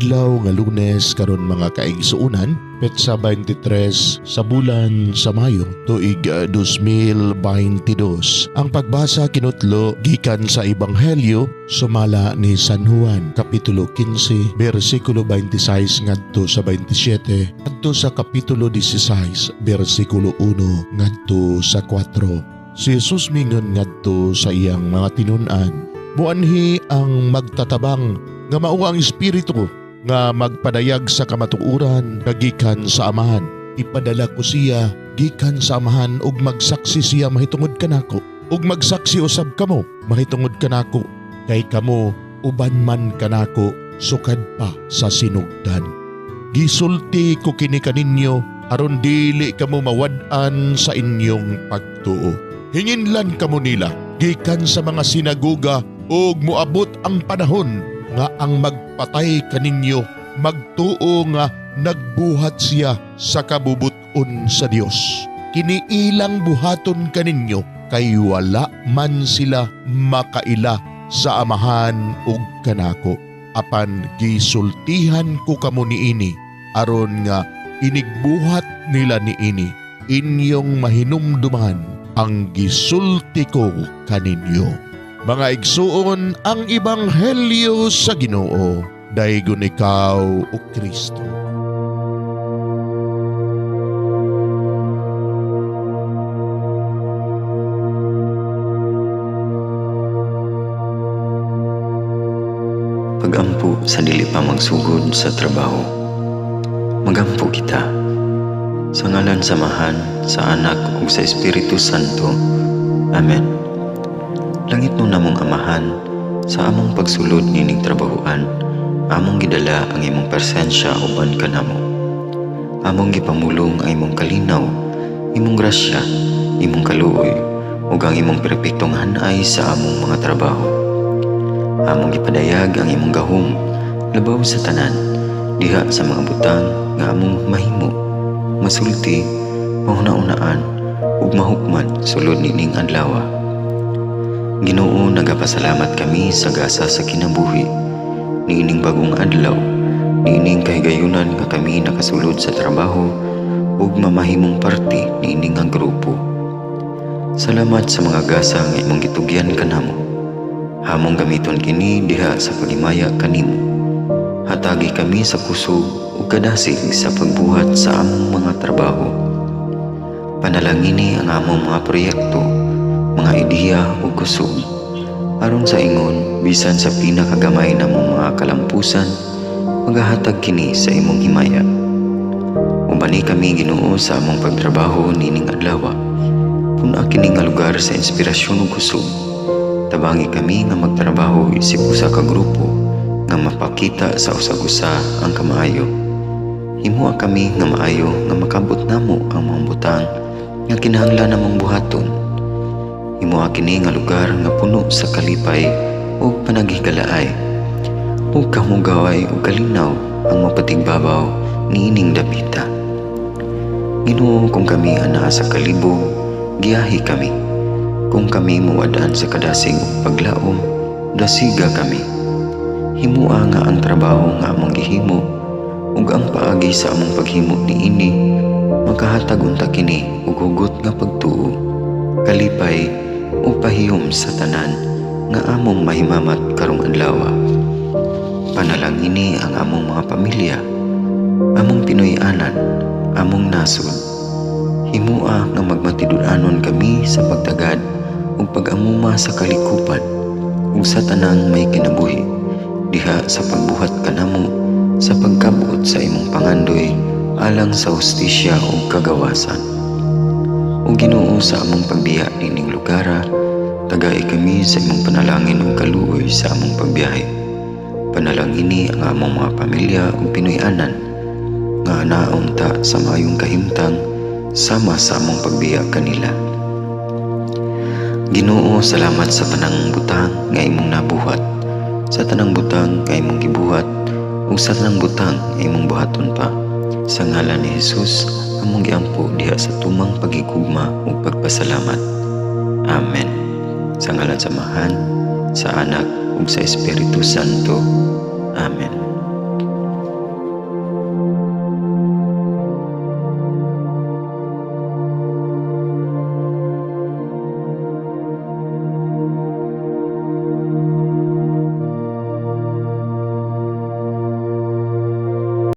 Adlaw nga Lunes karon mga kaigsuonan, petsa 23 sa bulan sa Mayo, tuig 2022. Ang pagbasa kinutlo gikan sa Ebanghelyo sumala ni San Juan, kapitulo 15, bersikulo 26 ngadto sa 27, ngadto sa kapitulo 16, bersikulo 1 ngadto sa 4. Si Jesus mingon ngadto sa iyang mga tinun-an, "Muanhi ang magtatabang nga mao ang Espiritu nga magpadayag sa kamatuoran nga gikan sa Amahan. Ipadala ko siya gikan sa Amahan ug magsaksi siya mahitungod kanako. Ug magsaksi usab kamo mahitungod kanako kay kamo uban man kanako sukad pa sa sinugdan. Gisulti ko kini kaninyo aron dili kamo mawad-an sa inyong pagtuo. Hinginlan kamo nila gikan sa mga sinagoga ug moabot ang panahon nga ang magpatay kaninyo magtuo nga nagbuhat siya sa kabubuton sa Dios. Kini ilang buhaton kaninyo kay wala man sila makaila sa Amahan ug kanako. Apan gisultihan ko kamo niini aron nga inigbuhat nila niini inyong mahinumduman ang gisulti ko kaninyo." Mga igsuon, ang Ebanghelyo sa Ginoo, daygon ikaw o Kristo. Pagampo sa dili pa magsugod sa trabaho. Magampo kita. Sa ngalan sa Amahan, sa Anak ug sa Espiritu Santo. Amen. Langit no namong Amahan, sa among pagsulod nining trabahoan, among gidala ang imong presensya uban kanamo. Among gipamulong ang imong kalinaw, imong grasya, imong kaluoy, ug ang imong perpektong hanay sa among mga trabaho. Among gipadayag ang imong gahom, labaw sa tanan, diha sa mga butang nga among mahimo, masulti, mahuna-unaan, ug mahukman sulod nining adlaw. Ginoo, nagapasalamat kami sa gasa sa kinabuhi, niining bagong adlaw, niining kahigayunan nga kami nakasulod sa trabaho ug mamahimong parte niining nga grupo. Salamat sa mga gasa nga imong gitugyan kanamo. Hamong gamiton kini diha sa paghimaya kanimo. Hatagi kami sa kusog ug kadasig sa pagbuhat sa among mga trabaho. Panalangini ang among mga proyekto, mga ideya ug kusog. Aron sa ingon, bisan sa pinakagamay namong mga kalampusan, magahatag kini sa imong himaya. Ubani kami, Ginoo, sa among pagtrabaho nining adlaw. Pun-a kini nga lugar sa inspirasyon ug kusog. Tabangi kami nga magtrabaho isip usa ka grupo nga mapakita sa usag-usa ang kamaayo. Himoa kami nga maayo nga makabot namo ang mga butang nga kinahanglan namong buhaton. Himoa kini nga lugar nga puno sa kalipay ug panaghigalaay, ug kamugaway ug kalinaw ang mapatigbabaw niining dapita. Ginoo, kung kami anaa sa kalibog, giyahi kami. Kung kami muwad-an sa kadasig ug paglaom, dasiga kami. Himoa nga ang trabaho nga among gihimo ug ang paagi sa among paghimo niini makahatag unta kini og hugot nga pagtuo, kalipay ug pahiyom sa tanan nga among mahimamat karong adlaw. Panalangini ang among mga pamilya, among Pinoy-anan, among nasod. Himoa nga magmatinud-anon kami sa pagtagad ug pag-amuma sa kalikupan ug sa tanang may kinabuhi diha sa pagbuhat kanamo sa pagkabot sa imong pangandoy alang sa hustisya ug kagawasan. O Ginoo, sa among pagbiya nining lugara, tagai kami sa imong panalangin ug kaluoy sa among pagbiyahe. Panalangini ang among mga pamilya ug Pinoy-anan nga anaon ta sa maayong kahimtang sama sa among pagbiya kanila. Ginoo, salamat sa tanang butang nga imong nabuhat, sa tanang butang nga imong gibuhat, ug sa tanang butang nga imong buhaton pa. Sa ngalan ni Jesus, among giampo diha sa tumang pagigugma ug pagpasalamat. Amen. Sa ngalan sa Amahan, sa Anak ug sa Espiritu Santo. Amen.